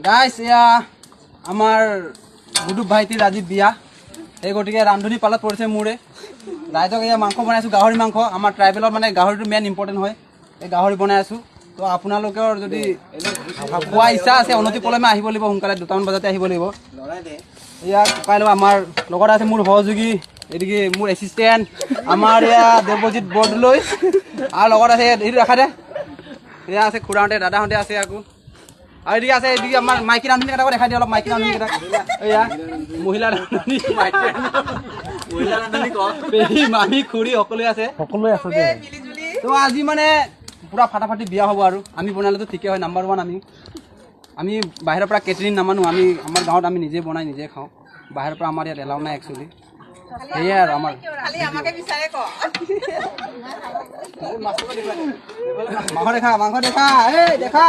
গাইছ, এয়া আমাৰ গুডু ভাইটিৰ আজি বিয়া। সেই গতিকে ৰান্ধনী পালত পৰিছে মোৰে। ৰাইজক এয়া মাংস বনাইছোঁ, গাহৰি মাংস। আমাৰ ট্ৰাইবেলত মানে গাহৰিটো মেইন ইম্পৰ্টেণ্ট হয়। এই গাহৰি বনাই আছোঁ। তো আপোনালোকৰ যদি খোৱা ইচ্ছা আছে, অনতি পলমে আহিব লাগিব। সোনকালে 2টামান বজাতে আহিব লাগিব। এয়া ককাই লগ আমাৰ লগত আছে, মোৰ সহযোগী, এইদিকে মোৰ এছিষ্টেণ্ট, আমাৰ এয়া দেৱজিৎ বৰদলৈ। আৰু লগত আছে, এইটো দেখা দে, এয়া আছে খুৰাহঁতে, দাদাহঁতে আছে আকৌ। আৰু এদিকে আছে, এদিকে আমাৰ মাইকী ৰান্ধনী কেইটাকো দেখাই দিয়ে অলপ। মাইকী ৰান্ধনী কেইটাক, এয়া মহিলা ৰান্ধনী, পেহী, মামী, খুৰী সকলোৱে আছে। সকলোৱে আছে দে। তো আজি মানে পূৰা ফাটাফাটি বিয়া হ'ব। আৰু আমি বনালেতো ঠিকেই হয়, নাম্বাৰ ওৱান। আমি বাহিৰৰ পৰা কেটাৰিং নামানো। আমি আমাৰ গাঁৱত আমি নিজে বনাই নিজে খাওঁ। বাহিৰৰ পৰা আমাৰ ইয়াত এলাউ নাই একচুৱেলি। সেয়াই আৰু আমাৰ মাংস দেখা, মাংস দেখা, এই দেখা।